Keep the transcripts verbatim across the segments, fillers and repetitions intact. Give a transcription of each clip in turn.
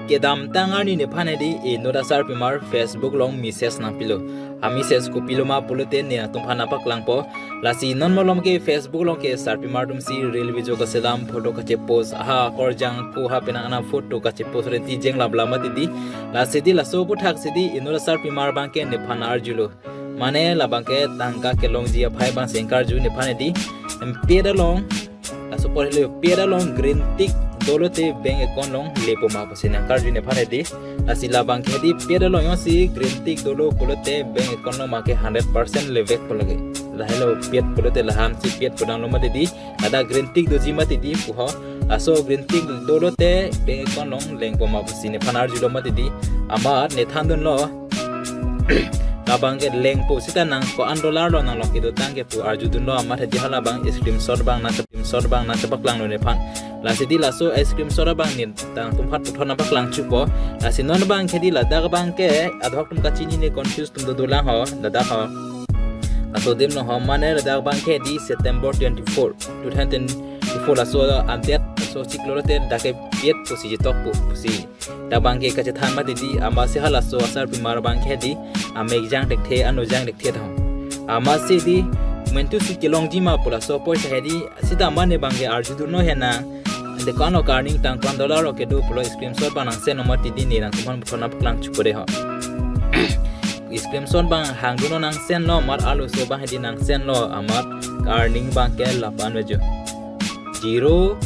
kedamtang arni nephan hedi inut asarpimar Facebook along message nangpilo. A message kopiloma pulote ne nangtumphan nangpaklangpo. Lasi non malom ke Facebook along ke sarpimar atumsi reel video kaselam, photo kachepost, aha akorjang ako ha penang ana photo kachepost renti jenglap lam mati di. Lasi di laso aputhak si di inut asarpimar abangke nephan arjulo. Mane labangke tangka kelongji aphai abang si nangkarju nephan hedi. Em, pet along, laso apor helo pet along green tick dolote bank account along lepo ma pusi nangkarju nephan hedi. Lasi labangke hedi pet along jongsi green tick dolo pulote bank account along make hundred percent levek pu lake. Lahelo pet pulote lahan si pet pu danglo mati di. Ladak green tick doji mati di puho. Laso green tick dolote bank account along lengpo ma pusi nephan arjulo mati di. Amat ne thandunlo. Labangke lengpo seta nang ko-an dollar lo nanglong kedotang ke pu arjudunlo amat hedi halabang screenshot abang nang screenshot abang nangpaklanglo nephan. Lasi di laso screenshot abang ne nangtumphan puthot nangpaklang chupo. Lasi non abangke di ladak abangke adhok atum kachinine confuse atum dodolang ho, ladak ho. Laso adim along ho mane ladak abangke di September twenty-four, two thousand twenty-four laso update laso chiklo lote dak ke pet pusi chetokpo pusi. Labangke kachethan mati di amatsi halaso asarpimar abangke di amek jang thekthe ano jang thekthe thong. Amatsi di mentu si kelongji ma pu laso apoisa hedi seta mane abangke arjudunlo hena. Deko ano karning tang ko-an dollar lo kedo pulo screenshot abang nang send lo mati di ne nangtumphan puthot nangpaklang chupo de ho. Screenshot abang hangdunlo nang send lo amat arloso abang hedi nang send lo amat karning abangke lapu-an vejo. Zero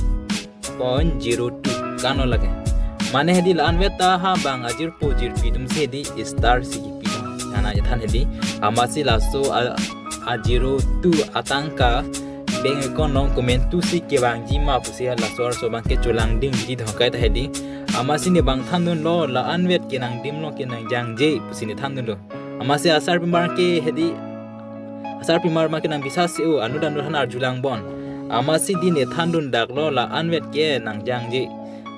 point zero two ko-an lo lake. Mane hedi la-an vet ta ha abang ajirpo jirpi atumsi hedi star si kipi. Ana chethan hedi. Amatsi laso a, a zero two atangka bank account along komentu si kevangji ma pusi halaso arloso abangke cholangding di dhongkai ta hedi. Amatsi ne abang thandunlo la-an vet ke nangdimlo ke nangjangje pusi ne thandunlo. Amatsi asarpimar ke hedi asarpimar abangke nangbisas se-o anut anut aphan arjulang bon. Amatsi di ne thandun daklo la-an vet ke nangjangje.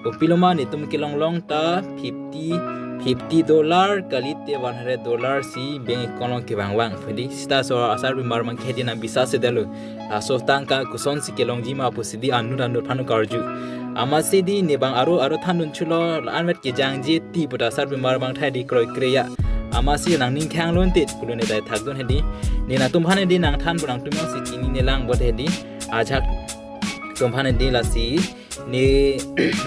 Kopiloma netum kelonglong ta fifty, fifty dollar kalite one hundred dollar si bank account along kevangvang. Hedi seta laso asarpimar abangke hedi nangbisas se detlo. Laso tangka kosonsi kelongji ma pusi di anut anut aphan karju. Amatsi di ne abang aro aro thandun chulo la-an vet kejangje ti puta asarpimar abang thai di kroikre ya. Amatsi nangning khanglontit pulo ne dai thakdun hedi. Ne nangtumphan hedi nangthan pu nangtum jongsi chinine lang bot hedi. Ajak tumphan hedi lasi ne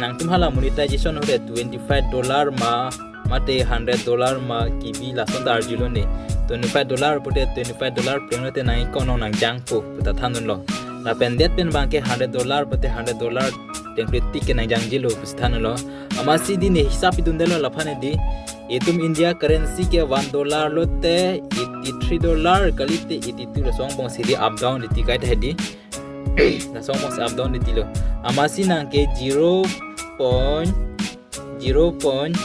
nangtum hala monetization hore twenty-five dollar ma mate hundred dollar ma kibi lason ta arjulo ne. Twenty-five dollar pote twenty-five dollar preng lote nang account along nangjangpo puta thandunlo. Lapen det pen abangke hundred dollar pote hundred dollar tengkritik ke nangjangjelo pusi thandunlo. Amatsi di ne hisap pidun detlo laphan hedi. Itum India currency ke one dollar lote eighty-three dollar kalite eighty-two laso angbong si di up down di tikai ta hedi. Laso angbong si up down di tilo. Amatsi nang ke zero point zero point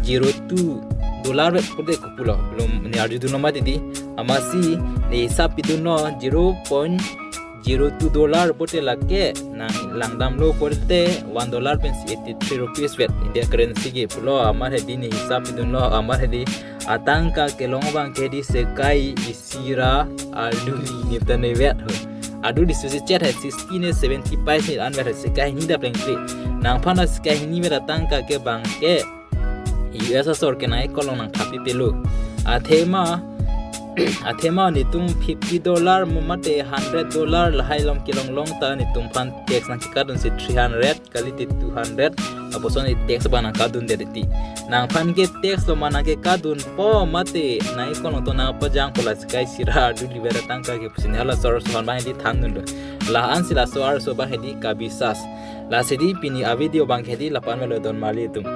zero two dollar vet pote kopulo. Belum ne arjudunlo mati di. Amatsi ne hisap pidunlo zero point zero two dollar pote lake nang langdamlo pote one dollar pensi eighty-three rupees vet. India currency ke pulo amat hedi ne hisap pidunlo amat hedi atangka kelong abangke di sekai isi ra aduli ne ta ne vet ho. Aduli susi chet hai sixty ne seventy paise an vet hai sekai hini da plengple. Nangphan ta sekai hini vet atangka ke abangke U S asor ke nang account along nangthap pipelo. Athema, athema netum fifty dollar mo mate hundred dollar lahai along kelonglong ta netumphan tax nangkekadun si three hundred kalite two hundred. Lapuson ne tax abang nangkadundet ti. Nangphan ke tax lo ma nangkekadunpo mate nang account along to nangpajangpo la sekai isi ra aduli vet atangka ke pusi ne halaso arloso aphan abang hedi thandunlo. La-an si laso arloso abang hedi kabisas. Lasi di pini avideo abangke hedi lapu-an velo don mali tum.